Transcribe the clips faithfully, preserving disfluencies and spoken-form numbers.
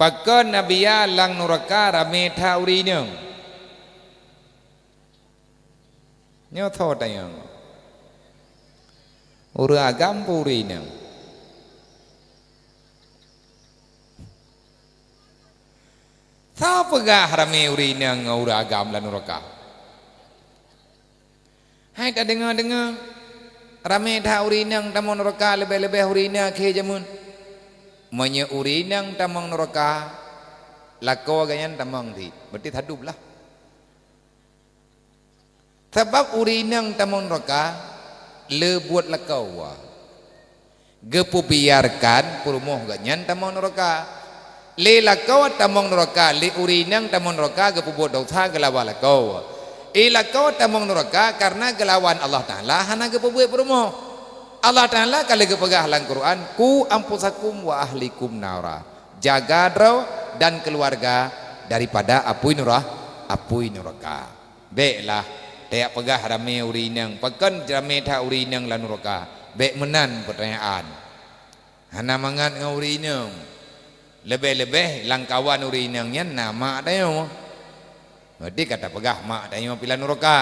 Pakon Nabi ya lam nuraka ramé that ureuëng inong? Nyoe tho tanyong. Ureuëng agam peue ureuëng inong? Soe peugah ramé ureuëng inong ngon ureuëng agam lam nuraka? Hai tadeungoe-deungoe, ramé that ureuëng inong tamong nuraka, leubeh-leubeh ureuëng inong akhé jameun. Meunyoe ureuëng inong tamong nuraka, lakoe gobnyan tamong cit, berarti tadub lah. Sabab ureuëng inong tamong nuraka, le buet lakoe. Geupeubiarkan peurumoh gobnyan tamong nuraka. Le lakoe tamong nuraka, le ureuëng inong tamong nuraka geupeubuet desya geulawan lakoe. Eh, lakoe tamong nuraka kareuna geulawan Allah Taala hana geupeubuet peurumoh. Allah Taala ka lheueh geupeugah lam Quran, "Qu anfusakum wa ahlikum nara." Jaga droe dan keuluwarga daripada apui nura-, apui nuraka. Bék lah, tajak peugah ramé ureuëng inong, pakon ramé that ureuëng inong lam nuraka. Bék meunan peutanyaan. Hana mangat ngon ureuëng inong. Leubeh-leubeh lam kawan ureuëng inong nyan na mak tanyoe. Berarti ka tapeugah mak tanyoe pih lam nuraka.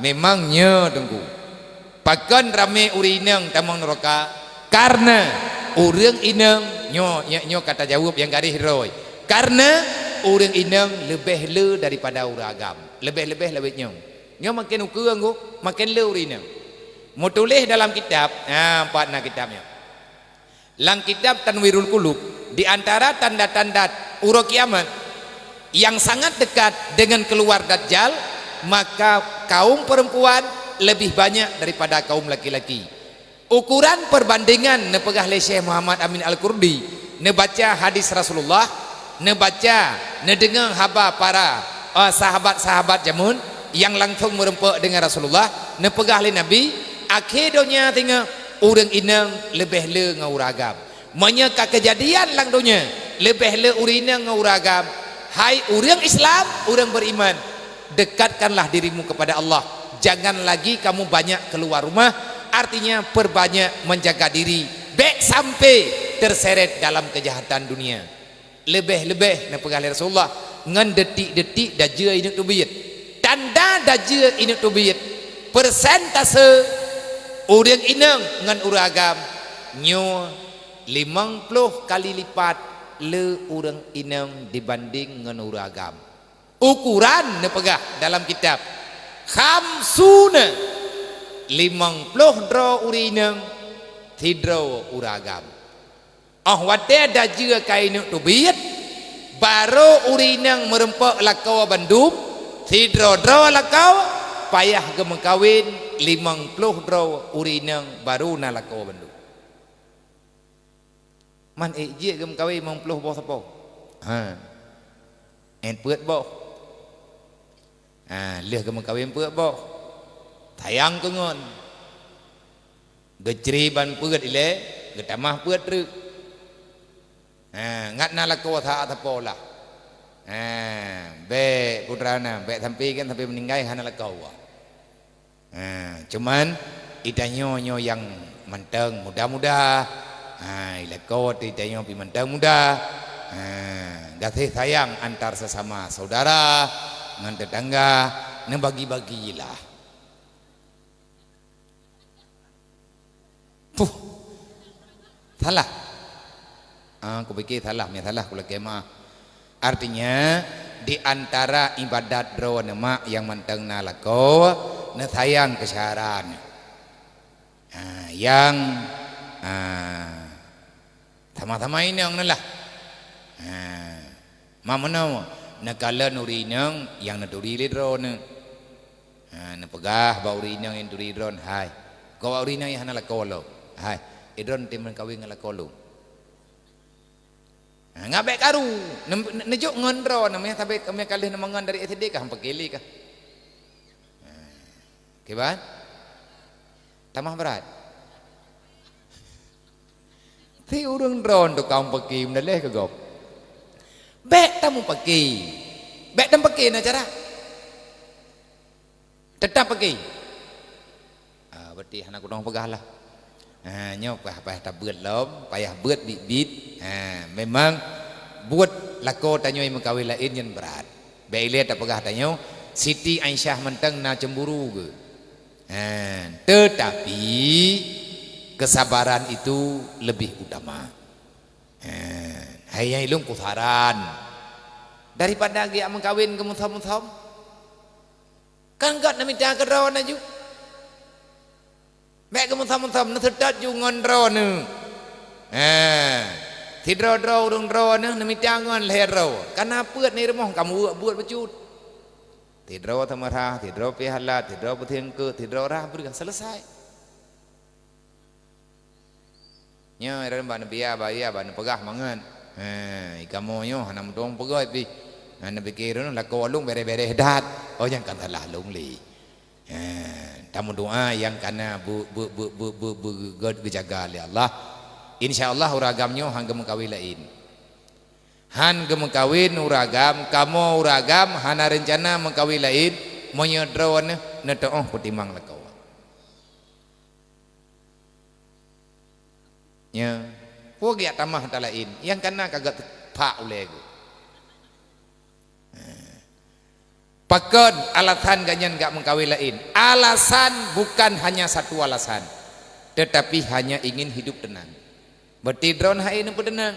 Memang nyo Teungku. Pakon ramé ureuëng inong tamong nuraka? Kareuna ureuëng inong nyoe, nyoe, nyoe ka tajaweueb nyang garéh droe. Kareuna ureuëng inong leubeh le daripada ureuëng agam. Leubeh-leubeh lawét nyoe. Nyoe maken ukeue anggô, maken le ureuëng inong. Meutuléh dalam kitab, ha, pat na kitab nyoe. Lam kitab Tanwirul Qulub, di antara tanda-tanda uroe kiamat yang sangat dekat dengan keluar Dajjal, maka kaum perempuan lebih banyak daripada kaum laki-laki. Ukuran perbandingan neupeugah lé Syekh Muhammad Amin Al-Qurdi, neubaca hadis Rasulullah, neubaca, neudeungoe haba para, eh, sahabat-sahabat jameun nyang langsong meureumpok deungon Rasulullah, neupeugah lé Nabi, akhé donya singoh ureuëng inong leubeh le ngon ureuëng agam. Meunyoe ka keujadian lam donya leubeh le ureuëng inong ngon ureuëng agam, hai ureuëng Islam, ureuëng beriman, dekatkanlah dirimu kepada Allah. Jangan lagi kamu banyak keluar rumah, artinya perbanyak menjaga diri. Bék sampai terseret dalam kejahatan dunia. Leubeh-leubeh neupeugah lé Rasulullah, ngon detik-detik dajeu ineuk teubiet. Tanda dajeu ineuk teubiet, persentase ureuëng inong ngon ureuëng agam nyoe limong ploh kali lipat le ureuëng inong dibanding ngon ureuëng agam. Ukuran neupeugah dalam kitab, khamsuna, limong ploh droe ureuëng inong, sidroe ureuëng agam. Óh watée dajeu ka ineuk teubiet, barô ureuëng inong meureumpok lakoe bandum, sidroe-droe lakoe, payah geumeukawen limong ploh droe ureuëng inong barô na lakoe bandum. Man ék jeuet geumeukawen limong ploh boh sapo? Ha. Ét peuet boh. Ha, lheueh geumeukawen peuet boh. Sayang keu ngon. Geucri ban peuet ilée, geutamah peuet treuk. Ha, ngat na lakoe sa-, sapo lah. Ha, bék putra na, bék sampai kan sampai meuninggai hana lakoe. Ha, cuman, geutanyoe nyoe nyang mantong muda-muda. Ha, i lakoe geutanyoe pih mantong muda. Ha, gaséh sayang antar sesama saudara ngon tetangga, neubagi-bagi lah. Puh. Salah. Ah, kupike salah, meunyo salah kulakée meu'ah. Artinya, di antara ibadat droeneuh mak nyang mantong na lakoe, neusayang keu syedara nyoe. Ah, nyang, ah, sama-sama inong neulah. Ah, ma meunoe, neukalon ureuëng inong nyang neuturi lé droeneuh. Ha, neupeugah bak ureuëng inong nyang turi droeneuh, "Hai, keu bak ureuëng inong nyang hana lakoe lom, hai, droeneuh teumeung kawen ngon lakoe lôn." Ha, ngat bék karu, ne-, ne-, neujok ngon droeneuh, meunyo sabe, meunyo ka lheueh neumangon dari S D ka han peuke lé kah. Ha, kiban? Tamah brat. Si ureuëng droeneuh tukang peuke meudaleh keu gob. Bék tamupeuke. Bék tamupeuke na cara. Teutap peuke. Ah, berarti hana kudong peugah lah. Ha, nyoe payah, payah tabeuet lom, payah beuet biet-biet. Ha, memang Buet lakoe tanyoe meukawen laén nyan brat. Bék ilée tapeugah tanyoe, Siti Aisyah mantong na cemburu geuh. Ha, tetapi kesabaran itu lebih utama. Ha, hai nyang ilôn kusaran daripada geujak meukawen geumeusom-som. Kan gét neumita keudroe na ju. Bék geumeusom-som, neuseutôt ju ngon droeneuh. Ha, sidroe-droe ureuëng droeneuh neumita ngon lhée droe. Kana peuet ni rumoh kamu buet-buet bacut. Sidroe teumeurah, sidroe pihalat, sidroe peusiengkeut, sidroe rah breueh, selesai. Nyoe ran bak neubia, baya bak neupeugah mangat. Ha, ikamoe nyoe hana meutueng peugah pih. Hana pikir lakoe lôn bere-bere that. Oh, nyang kan salah lôn lé. Ha, tameudoa nyang kana beu-, beu-, geujaga lé Allah. Insya Allah ureuëng agam nyoe han geumeukawen laén. Han geumeukawen ureuëng agam, kamoe ureuëng agam hana reuncana meukawen laén, meunyoe droeneuh neuteuoh peutimang lakoe. Nya, peue geujak tamah ata laén, nyang kana ka gét phak ulée geuh. Pakon alasan gobnyan gak meukawen laén? Alasan bukan hanya satu alasan, tetapi hanya ingin hidup tenang. Berarti droeneuh hai neupeuteunang.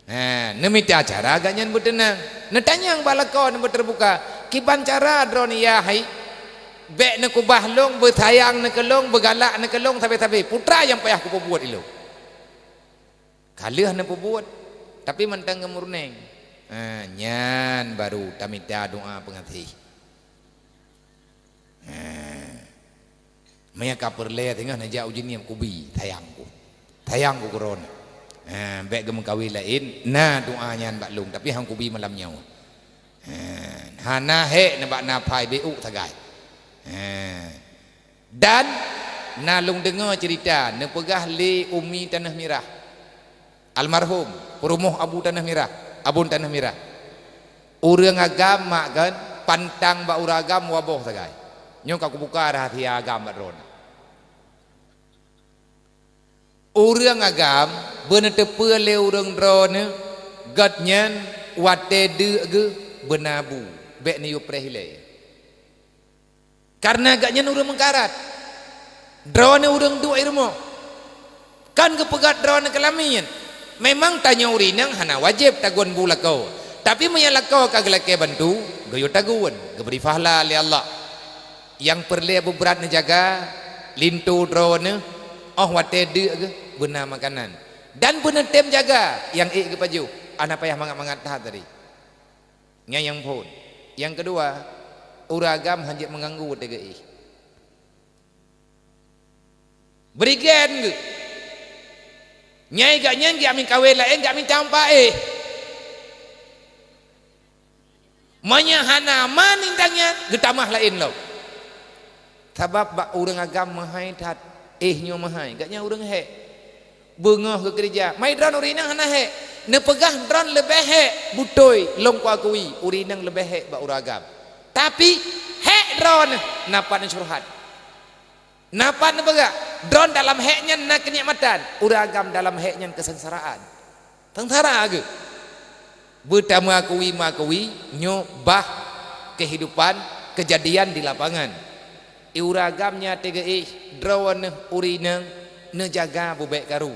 Ha, neumita cara gobnyan beuteunang. Neutanyong bak lakoe neuh beuteubuka, "Kiban cara droeneuh ya hai? Bék neukeubah lôn, beusayang neuh keu lôn, beugalak neuh keu lôn sabe-sabe. Peue teuma nyang payah kupeubuet ilôn?" Ka lheueh neupeubuet, tapi mantong geumurnéng. Ha, nyan baru tamita doa peungaséh. Ha. Meunyo ka peureulée teungoh neujak uji nyan kubi, sayang ku. Sayang ku keudroe. Ha, bék geumeukawen laén, na doa nyan bak lôn, tapi han kubi malam nyoe. Ha, hana hék neubak na phai beu sagai. Ha. Dan na lôn deungoe ceurita neupeugah lé Umi Taneuh Mirah. Almarhum, peurumoh Abu Taneuh Mirah, Abon Taneuh Mirah. Ureuëng agam mak kan pantang bak ureuëng agam waboh sagai. Nyoe ka kubuka rahsia agam bak droeneuh. Ureuëng agam beuneuteupeue lé ureuëng droeneuh, gobnyan watée deuk geuh beuna bu, bék neuyue preh ilée. Kareuna gobnyan ureuëng meukarat. Droeneuh ureuëng duek i rumoh. Kan geupeugét droeneuh keu lamiet. Memang tanyoe ureuëng inong hana wajéb tagun bu lakoe. Tapi meunyo lakoe ka geulakée bantu, geuyue tagun, geubri pahla lé Allah. Nyang peureulée beubrat neujaga, linto droeneuh, óh watée deuk geuh beuna makanan. Dan beuneutem jaga nyang ék geupajoh, hana payah mangat-mangat that tadi. Nyan nyang phon. Nyang keudua, ureuëng agam hanjeuet meuganggu watée geuéh. Bri gen geuh. Nyai gobnyan geujak meukawen laén, geujak mita umpa éh. Meunyo hana aman inong nyan, geutamah laén lom. Sabab bak ureuëng agam meuhai that, éh nyoe meuhai, gobnyan ureuëng hék. Beungoh geukeureuja, mai droeneuh ureuëng inong hana hék. Neupeugah droeneuh leubeh hék, beutôi, lôn kuakui, ureuëng inong leubeh hék bak ureuëng agam. Tapi, hék droeneuh na pat neucurhat. Na pat neupeugah, droeneuh dalam hék nyan na keunikmatan, ureuëng agam dalam hék nyan keusengsaraan. Seungsara geuh. Beutameuakui-meuakui nyoe bah keuhidupan keujadian di lapangan. I ureuëng agam nyan teuga éh droeneuh ureuëng inong neujaga beubék karu.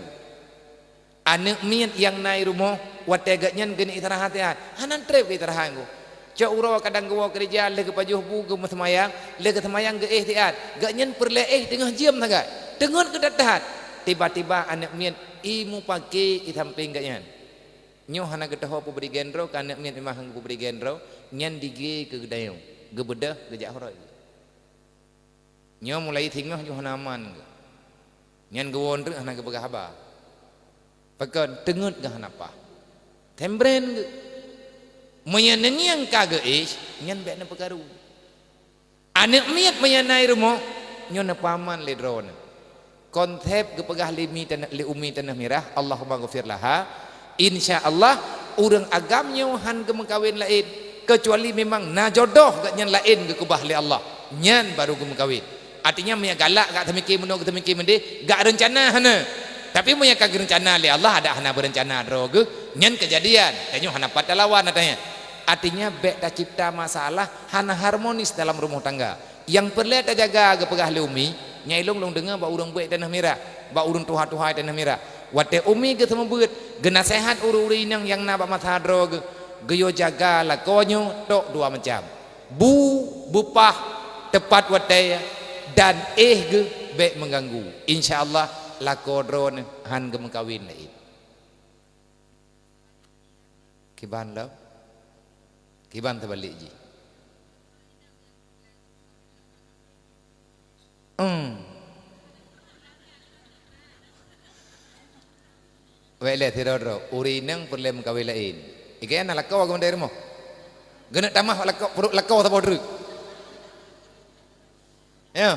Aneuëk miet nyang na i rumoh watée gobnyan geuneuk istirahat siat, hana treb keu istirahat geuh. Cok uroe kadang geuwoe keureuja lheueh geupajoh bu geumeuseumayang, lheueh geuseumayang geuéh siat. Gobnyan peureulée éh teungoh jeuem sagai. Teungeut geutat-that. Tiba-tiba aneuëk miet i mupake i sampéng gobnyan. Nyoe hana geutoho peubri gendro, ka aneuëk miet memang han peubri gendro, nyan digé keu geudayong, geubeudôh geujak horot. Nyoe mulai singoh jih hana aman geuh. Nyan geuwoe treuk hana geupeugah haba. Pakon teungeut geuh hana paih. Tembren geuh. Meunyoe neungieng ka geuéh, nyan bék neupeukaru. Aneuëk miet meunyoe na i rumoh, nyoe neupeuaman lé droeneuh. Konsep geupeugah lé mi taneuh, lé Umi Taneuh Mirah, Allahumma ghafir laha, insya Allah, ureuëng agam nyoe han geumeukawen laén, keucuali memang na jodoh gobnyan laén geukeubah lé Allah, nyan baru geumeukawen. Artinya, meunyo galak gak teumiki meunoe, teumiki meudeh, gak reuncana hana. Tapi meunyo ka geureuncana lé Allah, adak hana beureuncana droe geuh, nyan keujadian. Tanyoe hana pat talawan, katanya. Artinya, bék tacipta masalah hana harmonis dalam rumoh tangga. Nyang peureulée tajaga geupeugah lé Umi, nyang ilong lôn deungoe bak ureuëng buet tanoh mirah, bak ureuëng tuha-tuha tanoh mirah. Watée Umi geuseumeubeuet, geunaseuhat ureuëng-ureuëng inong nyang na bak masa droe geuh, geuyue jaga lakoe nyoe tok dua macam. Bu beupah teupat watée dan éh geuh bék meuganggu. Insya Allah lakoe droeneuh han geumeukawen laén. Kiban lom? Kiban teubalik jih? Hmm. Wék lé sidroe-droe, ureuëng inong peureulée meukawen laén. Ikeu na lakoe geumeudeh rumoh. Geuneuk tamah lakoe, peuruek lakoe saboh treuk. Ya.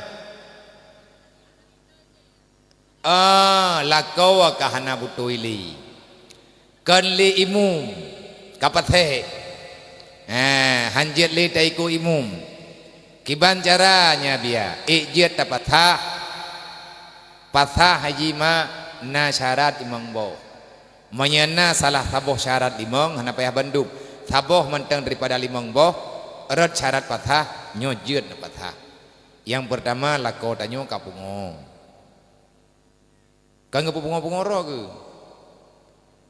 Ah, lakoe ka hana beutôi lé. Kon lé imum ka pasék. Eh, hanjeuet lé taikot imum. Kiban cara nyan biya, ék jeuet tapasah. Pasah haji mak na syarat limong boh. Meunyoe na salah saboh syarat limong, hana payah bandum. Saboh mantong daripada limong boh, rot syarat pasah, nyoe jeuet neupasah. Nyang peurtama, lakoe tanyoe ka pungo. Kon geupeupungo-pungo droe geuh.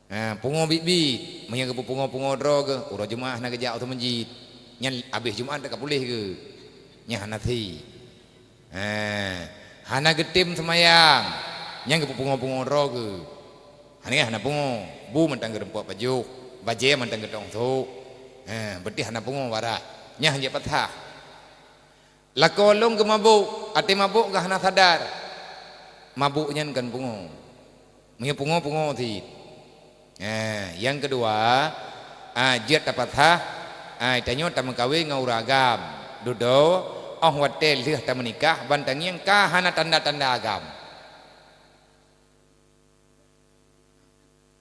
Ha, pungo biet-biet. Meunyoe geupeupungo-pungo droe geuh, uroe Jumat hana geujak u meuseujid. Nyan abéh Jumat ka puléh geuh. Nyan hana sép. Ha, hana geutem seumayang. Nyan geupeupungo-pungo droe geuh. Hana, hana pungo. Bu mantong geurumpok pajoh. Bajée mantong geutong sôk. Ha, beutih hana pungo barat. Nyan hanjeuet pasah. Lakoe lôn geumabôk, até mabôk geuh hana sadar. Mabôk nyan kon pungo. Meunyoe pungo, pungo cit. Eh, nyang keudua, ah, jeuet tapasah, ah, tanyoe tameukawen ngon ureuëng agam. Dudoe, óh watée lheueh tameunikah, ban tangieng ka hana tanda-tanda agam.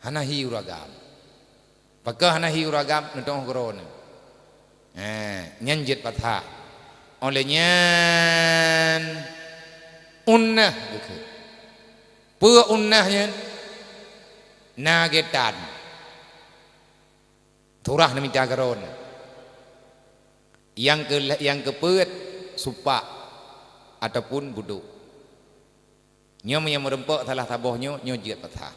Hana hi ureuëng agam. Pakon hana hi ureuëng agam, neutoh keudroe nyoe. Eh, nyan jeuet pasah. Óh lheueh nyan, unnah geukheun. Peue unnah nyan? Na geutan. Surah neumita keudroe nyoe. Nyang keu-, nyang keupeuet, supak ataupun budôk. Nyoe meunyoe meurumpok salah saboh nyoe, nyoe jeuet pasah.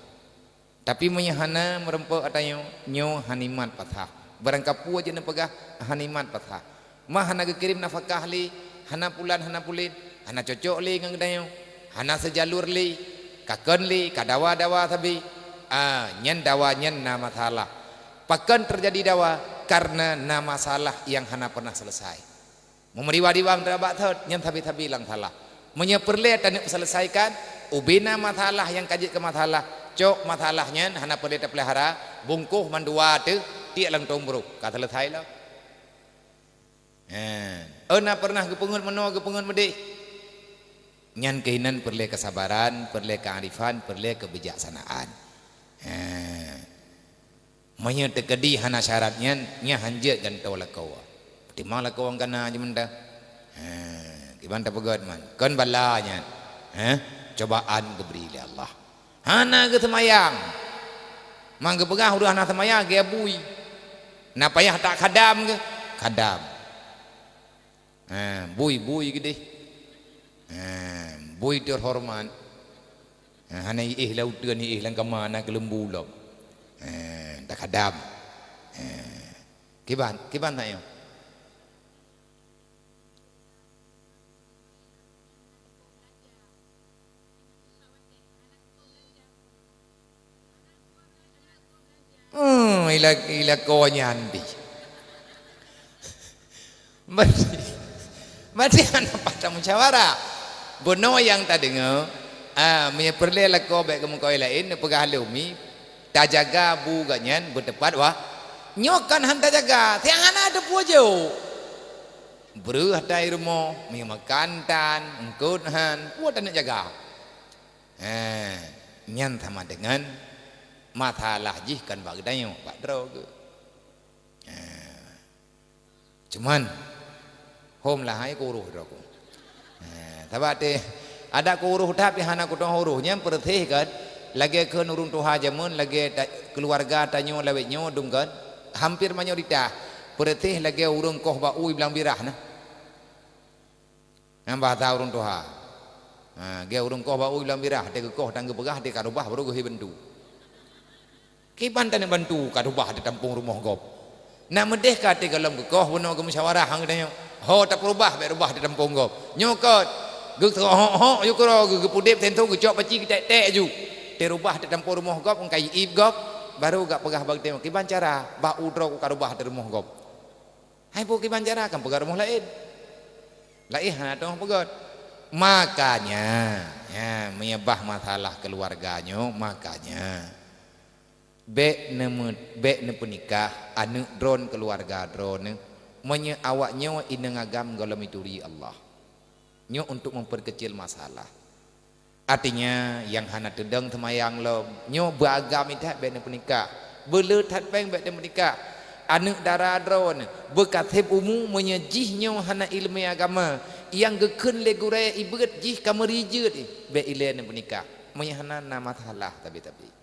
Tapi meunyoe hana meurumpok ata nyoe, nyoe hana imat pasah. Barangkapeue jeuet neupeugah hana imat pasah. Mah hana geukirém nafakah lé, hana pulan, hana pulen, hana cocok lé ngon geutanyoe, hana seujalur lé, ka kon lé, ka dawa-dawa sabe. Ah, nyan dawa nyan na masalah. Pakon teujadi dawa? Kareuna na masalah nyang hana pernah selesai. Meumeriwa-riwa meurabak thot, nyan sabe-sabe lam salah. Meunyoe peureulée taneuk seuleusaikan, ubena masalah nyang ka jeuet keu masalah, cok masalah nyan hana peureulée tapeulihara, bungkôh mandua teuh, tiek lam tueng brôk, ka seuleusai lom. Hé, eu na peureunah geupeungeut meunoe, geupeungeut meudeh. Nyan keuhinan peureulée keusabaran, peureulée keuarifan, peureulée keubijaksanaan. Hé. Meunyoe teukeudi hana syarat nyan, nyan hanjeuet gantoe lakoe. Peutimang lakoe nyang kana jeuet mantong. Ha, kiban tapeugét man. Kon bala nyan. Ha, cobaan geubri lé Allah. Hana geuseumayang. Man geupeugah ureuëng hana seumayang, geu bui. Na payah that khadam geuh? Khadam. Ha, bui-bui keudeh. Ha, bui teuhoreumat. Ha, hana iéh lam uteuen, iéh lam kama, na keuleumbu lom. Ha, takhadam. Ha. Kiban, kiban tanyoe. Hmm, ila, ila konyan pih. Berarti, berarti hana patah musyawarah. Bunoe nyang tadeungoe, ah, meunyoe peureulée lakoe bék geumeukawen laén, neupeugah lé umi, tajaga bu geuh nyan beuteupat wah. Nyoe kan han tajaga, siang hana teupeue jok. Breueh tai rumoh, meunyoe makan tan, eungkôt han, peue taneuk jaga. Hé, nyan sama deungon masalah jih kon bak geutanyoe, bak droe geuh. Hé. Cuman, hom lahai kuroh droe geuh. Hé, sabab teuh, adak kuroh that pih hana kutoh uroh, nyan peureuseh kon, Lagée kheun ureuëng tuha jameun, lagée ta-, keuluwarga tanyoe lawét nyoe dum kon, hamper mayoritas, peureutéh lagée ureuëng koh bak u i blang birah na. Nyan bahasa ureuëng tuha. Ha, geu ureuëng koh bak u i blang birah, teuh geukoh dan geupeugah, teuh ka rubah baru geuhi bantu. Kiban taneuk bantu ka rubah teuh tampông rumoh gob. Na meudeh ka teuh gohlom geukoh bunoe geumusyawarah ngon geutanyoe. Ho tapeurubah bék rubah teuh tampông gob. Nyoe kot, geuhok-hok ju keudroe geu-, geupudeb sentong geucok paci geutek-tek ju. Teuh rubah teuh tampông rumoh gob ngon ka iéb gob, baru gak peugah bak geutanyoe, "Kiban cara bak u droe ka rubah teuh rumoh gob?" Hai peue kiban cara kan peugah rumoh laén. Laén hana teuh peugét. Makanya, ya, meunyoe bah masalah keuluwarga nyoe, makanya bék neumeu-, bék neupeunikah aneuëk droen keuluwarga droeneuh, meunyoe awak nyoe inong agam gohlom ituri Allah. Nyoe untuk memperkecil masalah. Artinya, nyang hana teudong seumayang lom, nyoe beuagam that bék neupeunikah. Beuleueh that péng bék neupeunikah. Aneuëk dara droeneuh, beukaseb umu meunyoe jih nyoe hana iéleumé agama, nyang geukheun lé gurée ibeuet jih ka meuri jeuet, bék ilée neupeunikah. Meunyoe hana na masalah tabi-tabi.